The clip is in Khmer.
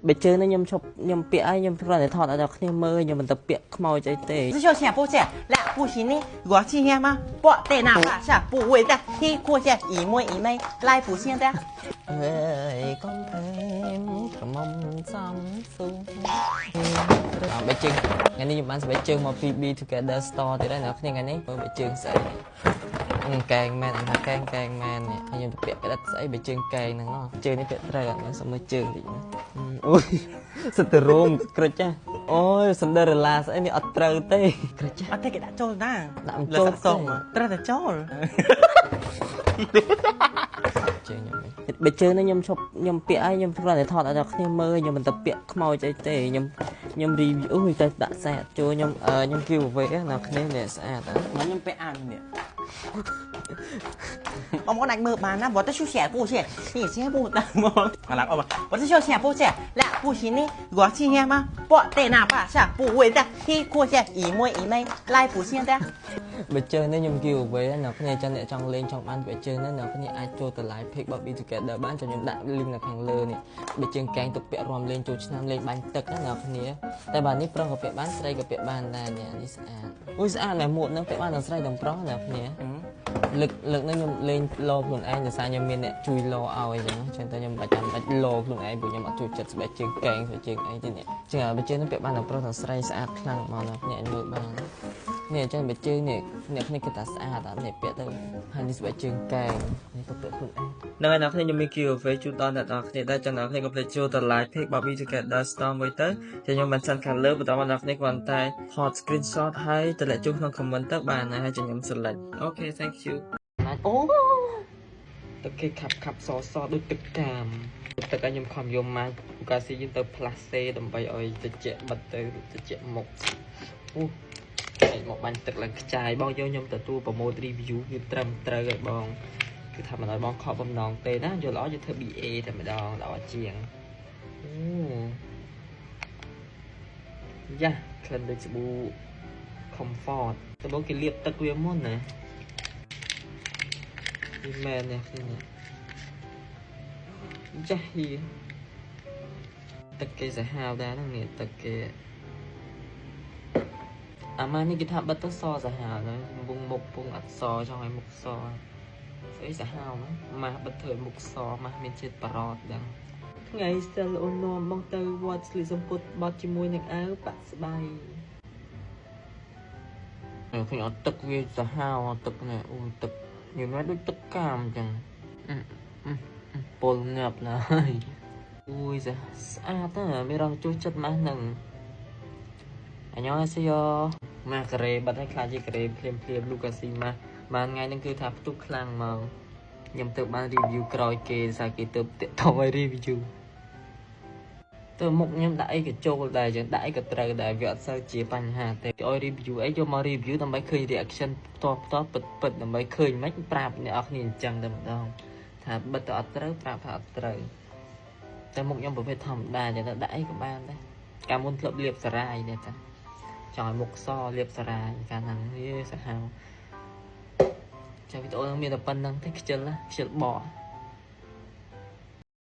បើជើងនេះខ្ញុំឈប់ខ្ញុំពាក់ឲ្យខ្ញុំគ្រាន់តែថតឲ្យដល់គ្នាមើលខ្ញុំមិនទៅពាក់ខ្មោចអីទេ 这小钱不钱，来不行呢，我今天吗？不对那把下不为的，黑过些一枚一枚来不行的。 អើយកុំភេមក្រមុំសំស៊ូបែកជើងថ្ងៃនេះខ្ញុំបានស្បែកជើងមកពី Be Together Store ទៀតហើយអ្នកគ្នាថ្ងៃនេះមើលបែកជើងស្អីកែងមែនអញថាកែងកែងមែននេះហើយខ្ញុំទៅពាក់ក្តិតស្អីបែកជើងកែងហ្នឹងជើងនេះពាក់ត្រូវអត់មើលសុំមើលជើងតិចណាអូយសិតទៅរោមក្រិចចាអូយសណ្ដឺរឡាស្អីនេះអត់ត្រូវទេក្រិចចា អត់ទេគេដាក់ចូលណា ដាក់ចូល សុំត្រូវតែចូល ជើងខ្ញុំបើជើងនេះខ្ញុំឈប់ខ្ញុំពាក់ឲ្យខ្ញុំគ្រាន់តែថតឲ្យដល់គ្នាមើលខ្ញុំមិនទៅពាក់ខ្មោចអីទេខ្ញុំខ្ញុំ review អូយតែដាក់ស្អាតចូលខ្ញុំខ្ញុំ give away ណាគ្នានេះស្អាត មកខ្ញុំពាក់អាននេះបងប្អូនអាចមើលបានណា我的休闲不闲你先不当吗好了哦我是休闲不闲来不行呢我今天吗不对那把下不为的黑过些一枚一枚来不行的 បើជើងនេះខ្ញុំ give away អ្នកគ្នាចឹងអ្នកចង់លេងចង់បានបើជើងនេះអ្នកគ្នាអាចចូលទៅ live page របស់ Be Together បានចាំខ្ញុំដាក់ link នៅខាងលើនេះបើជើងកែងទុកពាក់រំលេងចូលឆ្នាំលេងបាញ់ទឹកណាអ្នកគ្នាតែបាទនេះប្រុសក៏ពាក់បានស្រីក៏ពាក់បានដែរនេះនេះស្អាតអូយស្អាតមែនមួកហ្នឹងពាក់បានទាំងស្រីទាំងប្រុសអ្នកគ្នាលើកលើកនេះខ្ញុំលេងលោខ្លួនឯងដោយសារខ្ញុំមានអ្នកជួយលោឲ្យអញ្ចឹងចឹងតែខ្ញុំបាច់ចាំបាច់លោខ្លួនឯងព្រោះខ្ញុំអត់ចូលចិត្តស្បែកជើងកែងស្បែកជើងអីទេនេះចឹងបើជើងនេះពាក់បានទាំងប្រុសទាំងស្រីស្អាតខ្លាំងហ្មងអ្នកគ្នាមើលបាននេះអញ្ចឹងបើជើងនេះអ្នកគ្នាគិតថាស្អាតអត់នេះពាក់ទៅហើយនេះស្បែកជើងកែងនេះទៅពាក់ខ្លួនឯងហ្នឹងហើយអ្នកគ្នាខ្ញុំមាន giveaway ជូនដល់អ្នកនរគ្នាដែរចឹងអ្នកគ្នាកុំភ្លេចចូលទៅ live page របស់ Be Together Store មួយទៅចឹងខ្ញុំបានសិនខាងលើបន្តមកអ្នកគ្នាគ្រាន់តែថត screenshot ហើយតម្លាក់ចូលក្នុង comment ទៅបានហើយចឹងខ្ញុំ select OK thank you អូទឹកគេខាប់ខាប់សសដូចទឹកកាមទឹកឲ្យខ្ញុំខំយកមកកាស៊ីយើងទៅផ្លាសេដើម្បីឲ្យតិចបិទទៅតិចមុខអូមកបាញ់ទឹកឡើងខ្ចាយបងយកខ្ញុំទទួលប្រម៉ូទ review វាត្រឹមត្រូវឲ្យបងគឺថាមិនឲ្យបងខកបំណងទេណាយល់ល្អយើងធ្វើ BA តែម្ដងល្អជាងអូយ៉ាក្លិនដូចសាប៊ូ Comfort ដំបូងគេលាបទឹកវាមុនណានេះមែននេះគ្នានេះចាស់ហីទឹកគេសាហាវដែរហ្នឹងនេះទឹកគេអាម៉ានេះគេថាបិទទៅសសាហាវណាវងមុខពងអត់សចង់ឲ្យមុខសស្អីសាហាវណាម៉ាស់បិទធ្វើមុខសម៉ាស់មានជាតិបារតដឹងថ្ងៃសិលអូននាំបងទៅវត្តស្លៀកសំពុតបត់ជាមួយនឹងអាវបាក់ស្បៃឃើញអត់ទឹកវាសាហាវទឹកនេះអូទឹកញ៉ាំដូចទឹកកាមអញ្ចឹងពលងាប់ណាស់អូយស្អាតណាស់មានរងជួយចិត្តម៉ាស់ហ្នឹងអញ្ញងសេយោម៉ាស់ការ៉េបាត់ឲ្យខ្លាចជាការ៉េភ្លាមភ្លាមលូកាស៊ីម៉ាស់បានថ្ងៃហ្នឹងគឺថាផ្ទុះខ្លាំងហ្មងខ្ញុំទៅបាន review ក្រោយគេសារគេទៅតាក់ទងឲ្យ review ទៅមុខខ្ញុំដាក់អីក៏ចូលដែរចឹងដាក់អីក៏ត្រូវដែរវាអត់សូវជាបញ្ហាទេគេឲ្យ review អីយកមក review ដើម្បីឃើញ reaction ផ្ទាល់ផ្ទាល់ពិតពិតដើម្បីឃើញមិនប្រាប់អ្នកនរគ្នាអញ្ចឹងតែម្ដងថាបិទទៅអត់ត្រូវប្រាប់ថាអត់ត្រូវតែមុខខ្ញុំប្រភេទធម្មតាចឹងទៅដាក់អីក៏បានដែរកាលមុនធ្លាប់លាបសារាយនេះតាចង់ឲ្យមុខសលាបសារាយកាលហ្នឹងវាសាហាវចាវីដេអូហ្នឹងមានតែប៉ុណ្្នឹងទេខ្ជិលខ្ជិលបក